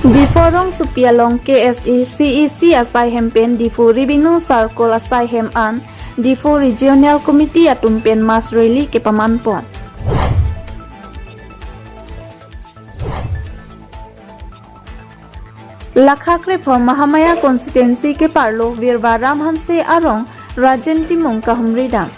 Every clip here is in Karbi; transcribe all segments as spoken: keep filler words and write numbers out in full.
Diphu rongsopi along K S A C E C asai hem pen Diphu Revenue Circle asai hem an Diphu Regional Committee atum pen mass rally kepamanpon. Lakha krepho Mahamaya constituency keparlo Virva Ram Hanse arong Rajen Timung kahumri dam.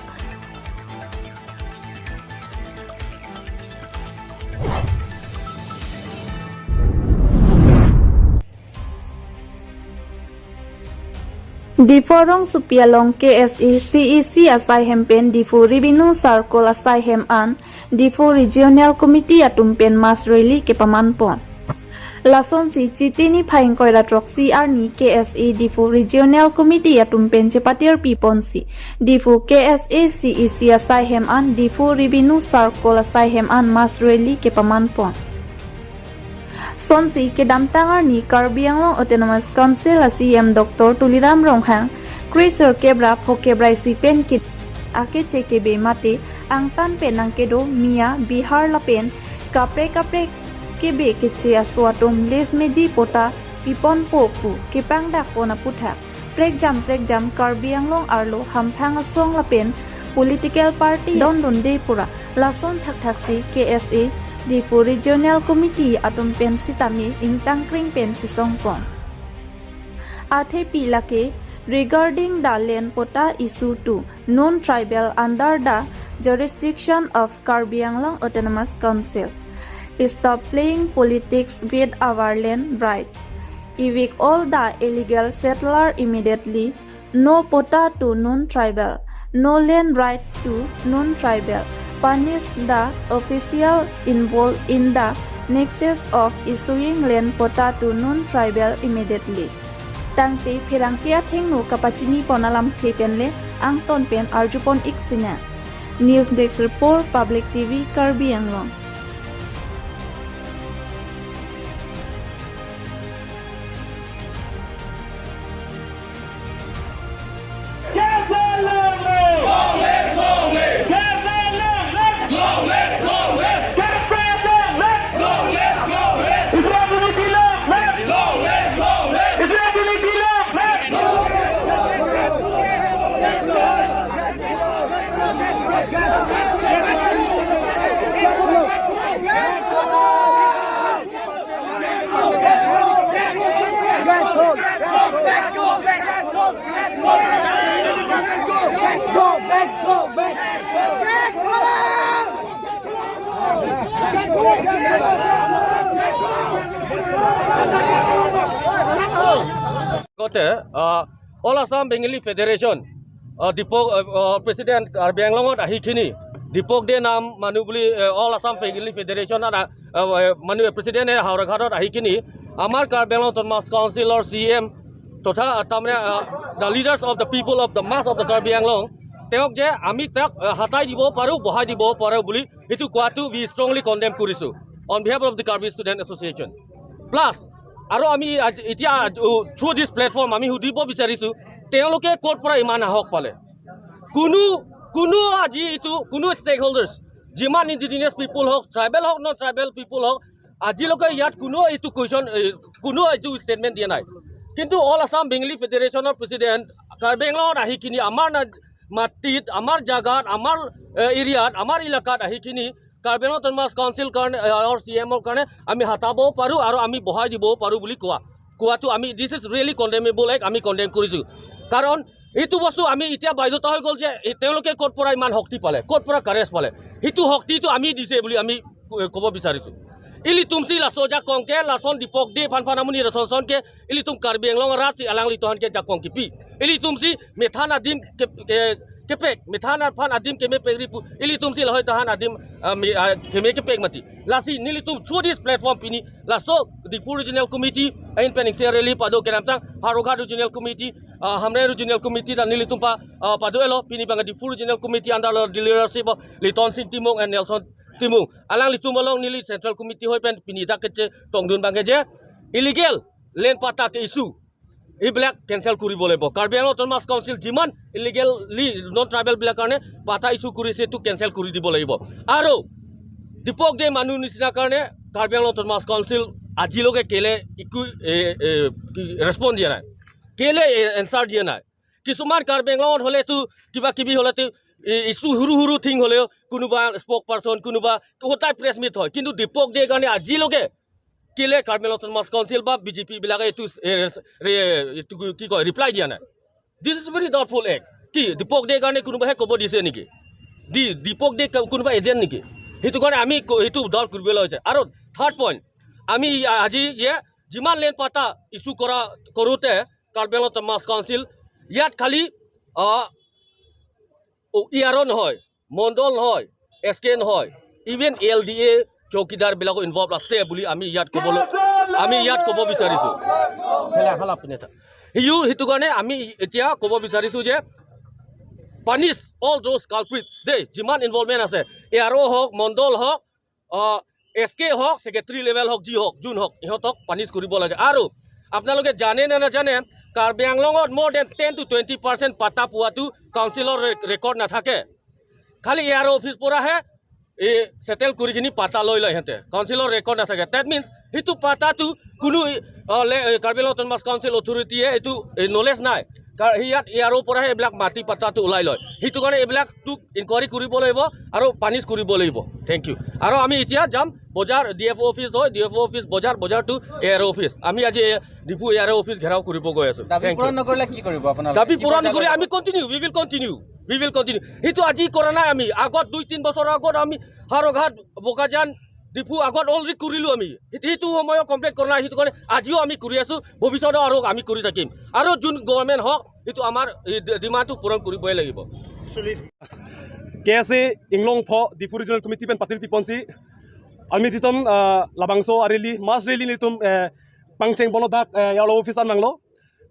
Diphu rongsopi along K S A C E C asai hem pen Diphu Revenue Circle asai hem an Diphu Regional Committee atum pen mass rally kepamanpon. Lasonsi Chiti niphai ingkoi ra throksi arni K S A Diphu Regional Committee atum pen chepatirpiponsi Diphu K S A C E C asai hem an Diphu Revenue Circle asai hem an mass rally kepamanpon. Sonsi kedamtang arni Karbi Anglong Autonomous Council a C E M Doctor Tuliram Ronghang, kre sirkep ra phokep ra isi pen ke akeche kebe mate angtan pen nangkedo Miya, Bihar lapen kaprek kaprek kebe keche aso atum lease medi patta piponpo pu kepangdakpon aputhak prekjam prekjam Karbi Anglong arlo hamphang asong lapen political party dondunde pura lason thakthaksi K S A Diphu Regional Committee atum pen sitame ingtangkring pen chesongpon. Athepi lake regarding the land patta issue to non-tribal under the jurisdiction of Karbi Anglong Autonomous Council. Stop playing politics with our land right. Evict all the illegal settler immediately. No patta to non-tribal. No land right to non-tribal. Punish the official involved in the nexus of issuing land patta to non-tribal immediately. Tangte pherangke athengno kapachinipon alamthe pen le angton pen arjupon ik sinang. News Desk Report, Public T V, Karbi Anglong. Gaza long live! Long live, long live! Gaza long live! Long live, long live! Gaza long live! Long live, long live! Israel unity long live! Long live, long live! Israel unity long live! Kote, ah, All Assam Bengali Federation, ah, Dipok, ah, ah, President Karbi Anglongot ahi kini, Dipok de nam manu buli, ah, All Assam Bengali Federation ada, ah, manu President e Howraghat ahi kini, amar Karbi Anglong Autonomous Council or C M, totha, ah, tamne, ah, the leaders of the people of the mass of the Karbi Anglong, teok je ami tak, ah, hatai dibo paru, bohai dibo paru buli, Itu koatu we strongly condemn কৰিছো on behalf of the Karbi Student Association. Plus, আৰু আমি আজ-, এতিয়া, uh, through this platform আমি সুধিব বিচাৰিছো, তেওঁলোকে ক'ৰ পৰা ইমান সাহস পালে? কোনো, কোনো আজি এইটো, কোনো stakeholders, যিমান indigenous people হওক, tribal হওক, non tribal people হওক, আজিলৈকে ইয়াত কোনো এইটো question, এ, কোনো এইটো statement দিয়া নাই। কিন্তু All Assam Bengali Federation ৰ President কাৰ্বি আংলঙত আহি কিনি আমাৰ না-, মাটিত, আমাৰ জাগাত, আমাৰ, এ, এৰিয়াত, আমাৰ এলেকাত আহি কিনি কাৰ্বি আংলং অট'নমাছ কাউন্সিল কাৰণে, এ, আৰু চি এম ৰ কাৰণে আমি হাতাব পাৰো আৰু আমি বহাই দিব পাৰো বুলি কোৱা, কোৱাটো আমি, this is really condemnable act, আমি কণ্ডেম কৰিছো। কাৰণ এইটো বস্তু আমি এতিয়া বাধ্যতা হৈ গ'ল যে এই তেওঁলোকে ক'ৰ পৰা ইমান শক্তি পালে, ক'ৰ পৰা কাৰেজ পালে, সেইটো শক্তিটো আমি দিছে বুলি আমি ক-, ক'ব বিচাৰিছো। Ilitumsi laso jakong ke, lason Dipok de aphan aphan amonit ason ason ke, ilitum Karbi Anglong arat si alanglitum aphan ke jakong kipi. Ilitumsi methan adim ke, ke, kepek, methan aphan adim kemepek ri pu, ilitumsi lahai tahan adim, ah, me, ah, keme kepek mati. Lasi nelitum through this platform pini, laso Diphu Regional Committee, ahin pen ingseng rally pado kedamtang, Howraghat Regional Committee, ah, Hamren Regional Committee dan nelitum pa, ah, pado-elo, pini bang Diphu Regional Committee under lo leadership of Litonsing Timung and Nelson Timung. Alanglitum along neli Central Committee hoi pen pini dak kechetongdun bang ke je, illegal land patta ke issue, এইবিলাক কেঞ্চেল কৰিব লাগিব। কাৰ্বি Anglong autonomous council যিমান illegally non tribal বিলাক কাৰণে পাটা ইছ্যু কৰিছে, এইটো কেঞ্চেল কৰি দিব লাগিব। আৰু দীপক দে মানুহ নিচিনা কাৰণে কাৰ্বি আংলং অট'নমাছ কাউন্সিল আজিলৈকে কেলে একো, এ, এ, কি, ৰেছপন্স দিয়া নাই? কেলে, এ, এনচাৰ দিয়া নাই? কিছুমান কাৰ্বি আংলঙত হ'লেতো কিবা কিবি হ'লেতো, এ, ইছ্যু সৰু সৰু থিং হ'লেও কোনোবা স্পক পাৰ্চন, কোনোবা সদায় প্ৰেছ মিট হয়, কিন্তু দীপক দেৰ কাৰণে আজিলৈকে কেলে কাৰ্বি আংলং অট'নমাছ কাউন্সিল বা বিজেপি বিলাকে এইটো, এ, ৰে-, এইটো কি কয়, ৰিপ্লাই দিয়া নাই? This is very doubtful act. কি দীপক দেৰ কাৰণে কোনোবাহে ক'ব দিছে নেকি? দি দীপক দেৰ কা-, কোনোবা এজেণ্ট নেকি? সেইটো কাৰণে আমি ক-, সেইটো ডাউট কৰিবলৈ হৈছে। আৰু থাৰ্ড পইণ্ট, আমি আ-, আজি যে যিমান লেণ্ড পাটা ইছ্যু কৰা, কৰোঁতে কাৰ্বি আংলং অট'নমাছ কাউন্সিল ইয়াত খালি, আহ, অ, ই আৰ অ' নহয়, মণ্ডল নহয়, এছ কে নহয়, even a L D A চৌকিদাৰ বিলাকো ইনভল্ভ আছে বুলি আমি ইয়াত ক'বলৈ, আমি ইয়াত ক'ব বিচাৰিছো। সিও সেইটো কাৰণে আমি এতিয়া ক'ব বিচাৰিছো যে punish all those culprits দেই, যিমান ইনভলভমেণ্ট আছে, এ আৰ অ' হওক, মণ্ডল হওক, এছ কে হওক, ছেক্ৰেটাৰী লেভেল হওক, যি হওক, যোন হওক, ইহঁতক পানিছ কৰিব লাগে। আৰু আপোনালোকে জানে নে নাজানে, কাৰ্বি আংলঙত more than ten to twenty percent পাটা পোৱাটো কাউন্সিলৰ ৰে-, ৰেকৰ্ড নাথাকে। খালি এ আৰ অ' অফিচ পৰাহে এই ছেটেল কৰি কিনি পাটা লৈ লয় সিহঁতে, কাউন্সিলৰ ৰেকৰ্ড নাথাকে। That means সেইটো পাটাটো কোনো, আহ, লে-, কাৰ্বি আংলং অট'নমাছ কাউন্সিল অথৰিটিয়ে এইটো, এই নলেজ নাই। কাৰ-, সি ইয়াত এ আৰ অ' পৰাহে এইবিলাক মাটি পাটাটো ওলাই লয়। সেইটো কাৰণে এইবিলাকতো ইনকুৱাৰী কৰিব লাগিব আৰু পানিছ কৰিব লাগিব। Thank you. আৰু আমি এতিয়া যাম বজাৰ, ডি এফ অ' অফিচ হয়, ডি এফ অ' অফিচ বজাৰ, বজাৰটো এ আৰ অ' অফিচ। আমি আজি এ-, ডিফু এ আৰ অ' অফিচ ঘেৰাও কৰিব গৈ আছো। দাবী থেংক ইউ। পূৰণ নকৰিলে কি কৰিব আপোনালোকে? দাবী কি পূৰণ পৰ্যায়লৈ নকৰিলে যাব? আমি continue, we will continue, we will continue। সেইটো আজি কৰা নাই আমি, আগত দুই তিন বছৰৰ আগত আমি হাৰঘাট, বোকাজান, ডিফু আগত অলৰেডি কৰিলো আমি। সেইটো, সেইটো সময়ত কমপ্লিট কৰা নাই, সেইটো কাৰণে আজিও আমি কৰি আছো, ভৱিষ্যতেও আৰু আমি কৰি থাকিম। আৰু যোন গভৰ্ণমেণ্ট হওক, সেইটো আমাৰ এই ডি-, ডিমাণ্ডটো পূৰণ কৰিবই লাগিব। K S A Inglongpho Diphu Regional Committee pen patir piponsi, army titom, ah, labangso a-rally, mass rally nelitum, eh, pangcheng ponlo dak, eh, A R O office an vanglo.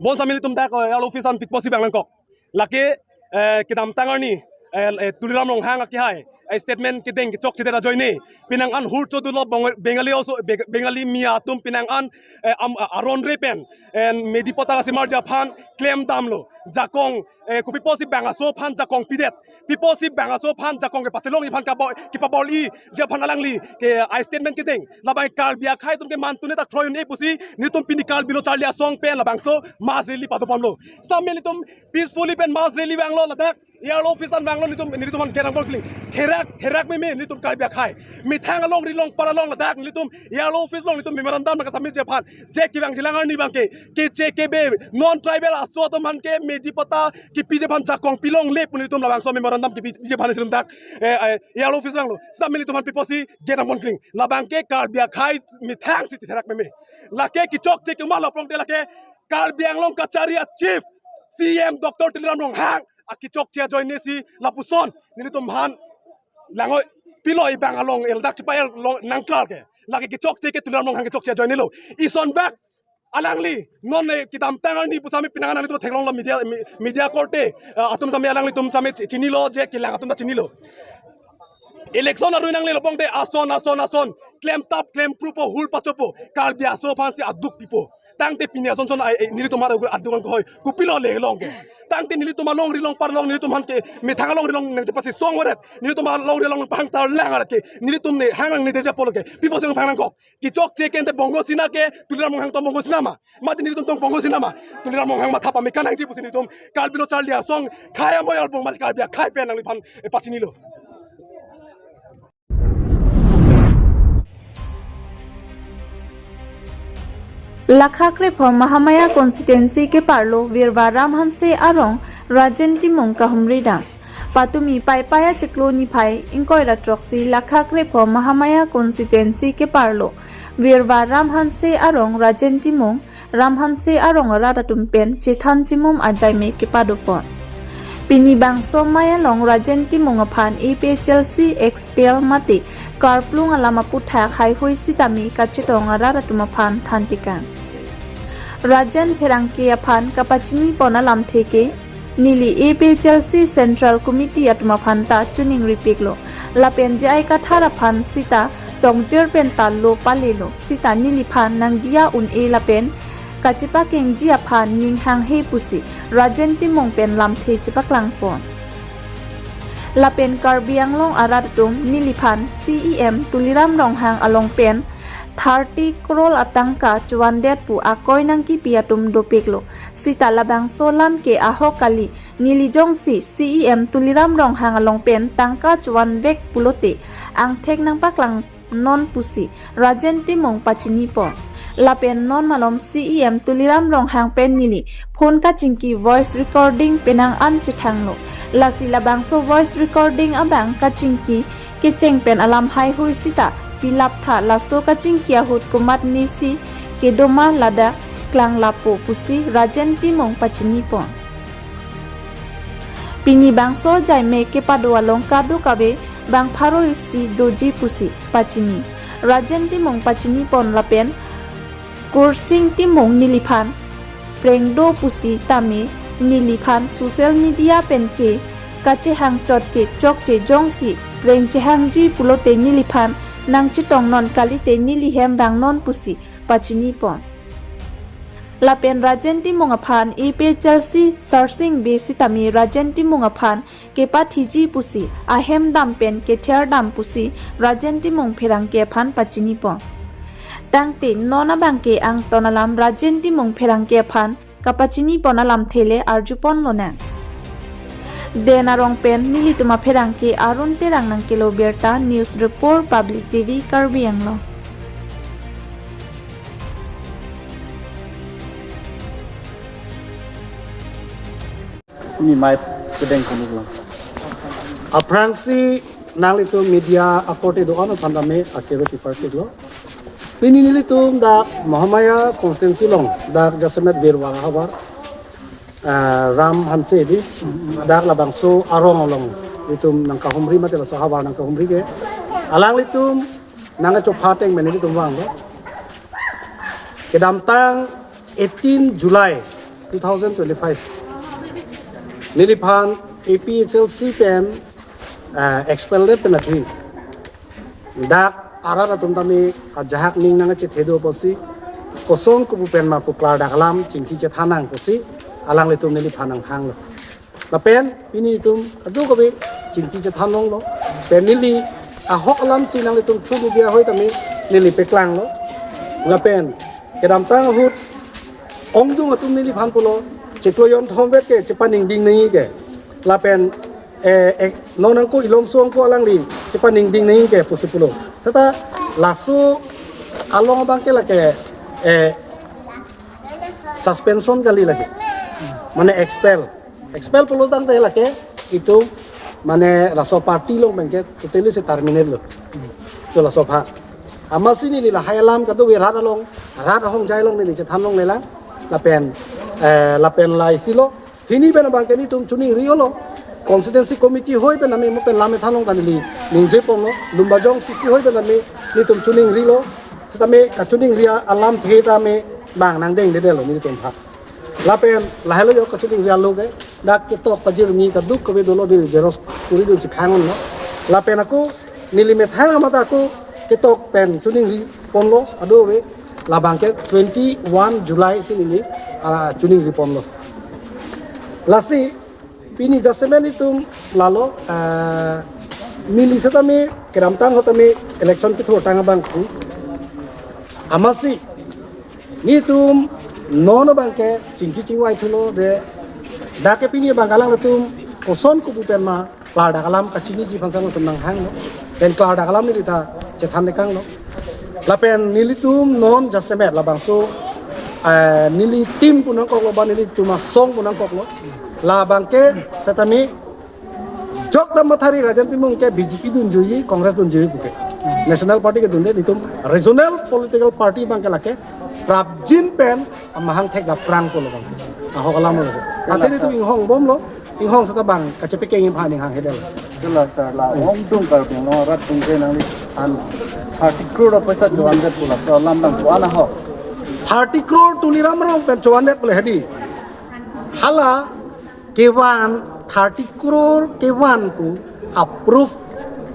Bonsitame nelitum dak, eh, A R O office an piponsi vang nangkok. Lake, eh, kedamtang arni, eh, eh, Tuliram Ronghang akehai, eh, statement kedeng kechokche det ajoine, penang an hur chodulo Bong-, Bengali also, Be-, Bengali Miya atum penang an, eh, am, a-, aron re pen, eh, Medi patta kasemarji aphan klem damlo, jakong, eh, kopi pusi bang aso aphan jakong pidet, pi pusi bang aso aphan jakong kepachelongji aphan kabor, kepabor-iji aphan alangli ke, eh, statement kedeng. Labang Karbi akhai atum ke mantu ne ta kroyun-e pusi nelitum pini Karbi Lo Charli Asong pen labangso mass rally pado ponlo. Sitame nelitum peacefully pen mass rally vanglo ladak. A R O office an vanglo nelitum, nelitum aphan kerang bol kling. Therak, therak meme nelitum Karbi akhai. Methang alongri longpar along ladak nelitum A R O office along nelitum memorandum nangkasubmit-ji aphan. Je kevangji alang arni abangke, keche kebe, non tribal aso atum aphan ke Medi patta kepiji aphan jakong pilongle pu nelitum labangso memorandum kepiji aphan nelitum dak, eh, eh, A R O office vanglo. Sitame nelitum aphan pi pusi kerang bol kling. Labangke Karbi akhai methangsi therak meme. Lake kechokche ke-ong ma lapu-ong te lake Karbi Anglong kachari a-chief C E M Doctor Tuliram Ronghang akechokche ajoine si lapuson nelitum aphan langoi pilo ibang along el dak chepa-el long nangklar ke. Lake kechokche ke Tuliram Ronghang kechokche ajoine lo. Ison bak alangli non, eh, kedamtang arni pusitame penang an nelitum theklonglo media, me-, media korte, eh, atum sitame alanglitum sitame chi-, chinilo je kelang atum ta chinilo. Election arui nangle lapu-ong te ason, ason, ason, klemtap, klemprupo, hur pachopo, Karbi aso aphansi aduk pipo. Tangte pini ason son ai, eh, nelitum aphan aduk nangkehoi, kopilo le long ke. Tangte nelitum alongri longpar along, nelitum aphan ke methang alongri long nangchepasi song oret, nelitum alongri long pangtar lang arat ke, nelitum ne hang nangne deja polo ke, pi pusi hang nangkok. Kechokche ke ante Bongo Sena ke, Tuliram Ronghang tong Bongo Sena ma? Mate nelitum tong Bongo Sena ma? Tuliram Ronghang matha pame kanangji pusi nelitum Karbi Lo Charli Asong khei amoyal bong masi Karbi akhai pen nangliphan, eh, pachinilo. Lakha krepho Mahamaya constituency keparlo Virva Ram Hanse arong Rajen Timung kahumri dam. Patumi Paipai achiklo niphai ingkoi ra throksi Lakha krepho Mahamaya constituency keparlo Virva Ram Hanse arong Rajen Timung, Ram Hanse arong arat atum pen chethan chimum ajaime kepado pon. Pini bangso amei along Rajen Timung aphan A P H L C ex-pal mate karplung alam aputhak haihui sitame kachetong arat atum aphan thantekang. Rajen pherangke aphan kapachini pon alamthe ke, neli A P H L C Central Committee atum aphan ta choningripiklo. Lapen J I Kathar aphan sita tongjir pen ta lo palelo. Sita neliphan nangdiya un-e lapen kachepakengji aphan ning hanghe pusi Rajen Timung pen lamthe chepaklang pon. Lapen Karbi Anglong arat atum neliphan C E M Tuliram Ronghang along pen thirty crore atangka chowandet pu akoi nangkipi atum dopiklo. Sita labangso alam ke ahok kali, neli jongsi C E M Tuliram Ronghang along pen tangka chowanvek pulote angthek nangpaklangnon pusi Rajen Timung pachinipon. Lapen non malom C E M Tuliram Ronghang pen neli phone kachingki voice recording penang an chethanglo. Lasi labangso voice recording abang kachingki kecheng pen alam haihui sita pilap tha, laso kachingki ahut komatnesi kedo ma ladak klang lapo pusi Rajen Timung pachinipon. Pini bangso jaime kepado along kadokave bang pharo isi doji pusi pachini. Rajen Timung pachinipon lapen Kursing Timung neliphan prengdo pusi tame neliphan social media pen ke kachehang chot ke chokche, jongsi preng chehangji pulote neliphan nangchetongnon kalite neli hem vangnon pusi pachinipon. Lapen Rajen Timung aphan A P H L C Sarsing Bey sitame Rajen Timung aphan kepathiji pusi ahem dam pen kethiar dam pusi Rajen Timung pherangke aphan pachinipon. Tangte non abangke angton alam Rajen Timung pherangke aphan kapachinipon alamthe le arjupon lonang. Den arong pen nelitum apherangke Arun Terang nangkelo birta, news report Public T V Karbi Anglong. Ini mic kedeng kunik lang. Aphrangsi nanglitum media akorte do-an aphan tame akero tipartik lo. Pini nelitum dak Mahamaya constituency along dak jasemet Birwara havar, eh, Ram Hanse di, dak labangso arong along itum nangkahumri mate laso havar nangkahumri ke. Alanglitum nangkachopha ateng pen nelitum vanglo. Kedamtang eighteen July two thousand twenty-five, neliphan A P H L C pen, eh, expel det pen athui dak arat atum tame ajahak ning nangkachethe do pusi, koson kopu pen ma pu klardak alam chingki chethan nang pusi alanglitum neliphan nanghanglo. Lapen pini itum kadokave chingki chethan longlo. Pen neli ahok alamsi nanglitum through media hoi tame neli paklanglo. Lapen kedamtang ahut ongdung atum neliphan pulo, chiklo jonthom vet ke chepaningding nangji ke. Lapen, eh, eh, non angko Ilomso angko alangli chepaningding nangji ke pusi pulo. Seta laso along abangke lake, eh, suspension kali lake. Mane expel. Expel pulo tangte lake itum mane laso party along pen ke totally se terminate lo. To laso apha. Amatsi neli lahai alam kadokave rat along, rat ahongjai along neli chethan longlelang. Lapen, eh, lapen laisilo. Pini pen abangke nelitum choningri-olo. Constituency committee hoi pen tame mo pen lam than long ta neli ningjeponlo. Lumbajong C C hoi pen tame nelitum choningrilo. Setame kachoningri alamthe tame bang nangdengdedetlo nelitum aphan. Lapen lahelo jo kachoningri alo ke, dak ketok pajirmi kadokave dolo, di xerox kuri dunsi khang-onlo. Lapen ako neli methang amat ako ketok pen choningriponlo, ado ave, labangke twenty-one July si neli, ah, choningriponlo. Lasi pini jasemet itum lalo, ah, neli setame kedamtang ahut tame election kethurtang abang pu. Amatsi nelitum non abangke chingki chingvai thulo de, dak ke pini abang alanglitum koson kopu pen ma klardak alam kachiniji aphan si nangtum nanghanglo. Pen klardak alam neli ta chethan dekanglo. Lapen nelitum non jasemet labangso, eh, neli team pu nangkoklo ba nelitum asong pu nangkoklo. Labangke setame jokdam mathari Rajen Timung ke B J P dunjuiji, Congress dunjuiji puke. National Party ke dunde, nelitum regional political party abangke lake prapjin pen amahang thek daprang pulo bang. Ahok alam lo. Athe nelitum inghongbomlo, inghong seta bang kachepekeng aphan inghanghe det. Sila sir, la ongdung Karbi Anglong arat atum ke nangliphan thirty crore paisa chowandet pu laso alam bang ko-an ahok? Thirty crore Tuliram Ronghang pen chowandet pule hedi. Hala kevan thirty crore kevan pu approve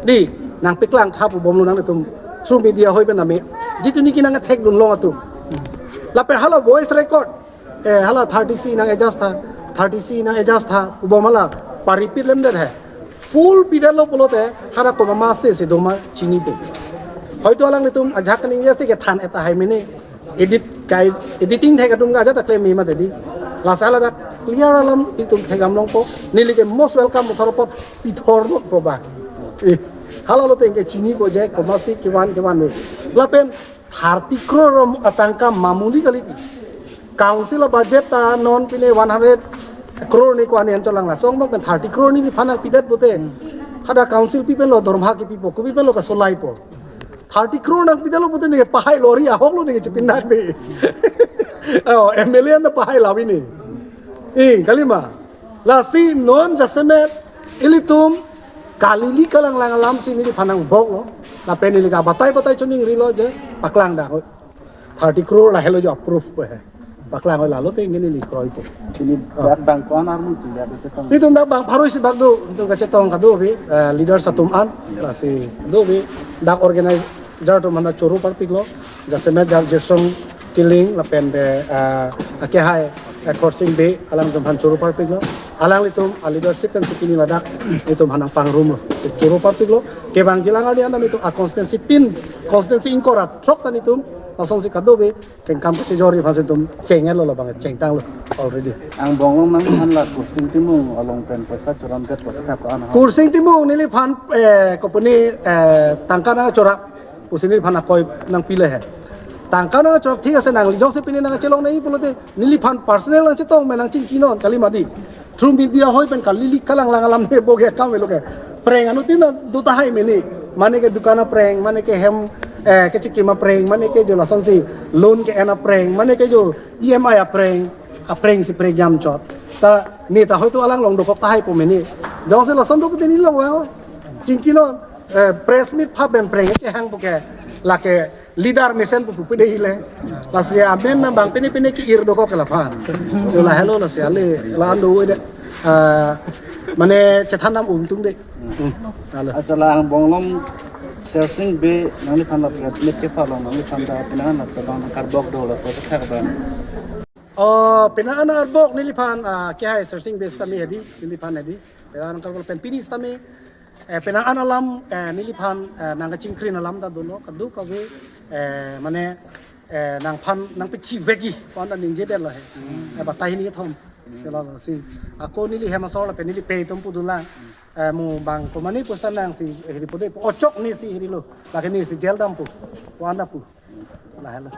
di nangpaklang tha pubomlo nanglitum through media hoi pen tame. Jitu niki nangthekdun long atum. Lapen hala voice record, eh, hala thirty C nang-adjust tha, thirty C nang-adjust tha pubom hala pa-repeat lemdet he. Full pidetlo pulote hala komat ma se si doma chinipo. Hoito alanglitum ajahak kaningje si kethan tahai mene. Edit kai, editing thek atum ke ajat aklem mema tadi. Lasi ladak clear alam itum thekdam longpo. Neli ke most welcome motor pot pithor nutpo ba. Eh, halalo tengke chinipo je komatsi kevan kevan ve. Lapen thirty crore rom atangka mamuli kali ti. Council a budget ta non pine one hundred crore ne ko-an en cholang, laso angbong pen thirty crore neliphan nangpidet pute. Hadak council pi pen lo dorma kepipo, kopi pen lo kasolaipo. Thirty crore nangpidetlo pute ne pahai lorry ahok lo ne chepindak de. Oh, M L A na pahai lavi ne. Eh, kalima. Lasi non jasemet ilitum kalili kalanglang alam si neliphan nangboklo. Lapen neli ke batai batai choningrilo je paklang dak. Thirty crore lahelo jo approve ko he. Paklang lalo te ingin neli kroipo. Pini Ah. dak bang ko-an armu si dak chetong. Itum dak bang pharo isi bak do, itum kachetong kado bi, eh, leaders atum an, lasi kado bi, dak organizer atum mana choro parpiklo, jasemet dak Jirsong Killing, lapen de, eh, akehai, eh, Khorsing Bey, alangtum aphan choro parpiklo, alanglitum, a leadership pen si pini ladak, itum aphan nangpangrumlo, choro parpiklo, kevangji alang arni anam itum, a constituency tin, constituency ingkoi ra throk ta netum, lasonsi kado bi, kengkam kachejor aphan si itum chenglo labang chengtanglo already. Angbong along nangphan la Khorsing Timung along pen paisa choramdet po kethap ko-an ha. Khorsing Timung neliphan, eh, company, eh, tangka nangchora pusi neliphan akoi nangpile he. Tangka nangchora thik ase nangli jongsi pine nangchelong nangji pulote neliphan personal nangchetong me nangchingkinon kali mati. Through media ahoi pen kalili kalanglang alam ne bo ke kam elo ke. Prank anuttin do tahai mene. Mane ke dukan a prank, mane ke hem, eh, kechikim a prank, mane ke jo lasonsi loan ke-en a prank, mane ke jo E M I a prank, a prank si prank jamchot. Ta ne ta hoito alang long dokok tahaipo mene. Jongsi lason do pute neli long vang. Chingkinon, eh, press meet pha pen prank chehang puke. Lake leader mesen pu pu pide hile. Lasi amen nang bang pine pine ke-ir dokok ke laphan. Jo lahelo lasi ale la ando de. Ah, mane chethan nam ungtung de. Hmm. Alo. Acha la angbong along Khorsing Bey nangliphan la press meet kepha along nangliphan ta penang an la sabang nangkarbok do laso kethak bang. Oh, penang an arbok neliphan, ah, kehai Khorsing Bey sitame hedi, neliphan hedi. Penang an karbok pen pini sitame, eh, penang an alam, eh, neliphan, eh, nangkachingkrin alam ta dono, kadokave, eh, mane, eh, nangphan, nangpithi vekji, pon ta ningjedetlo he. Eh, batai hini kethom. Sila si. Ako neli hem asor lapen neli pei atum pudun lang. Eh, mo bang komane pustan nangsi hiri pude. Ochok nesi hirilo. Lake nesi jail dampo. Wan dampo. Lahelo.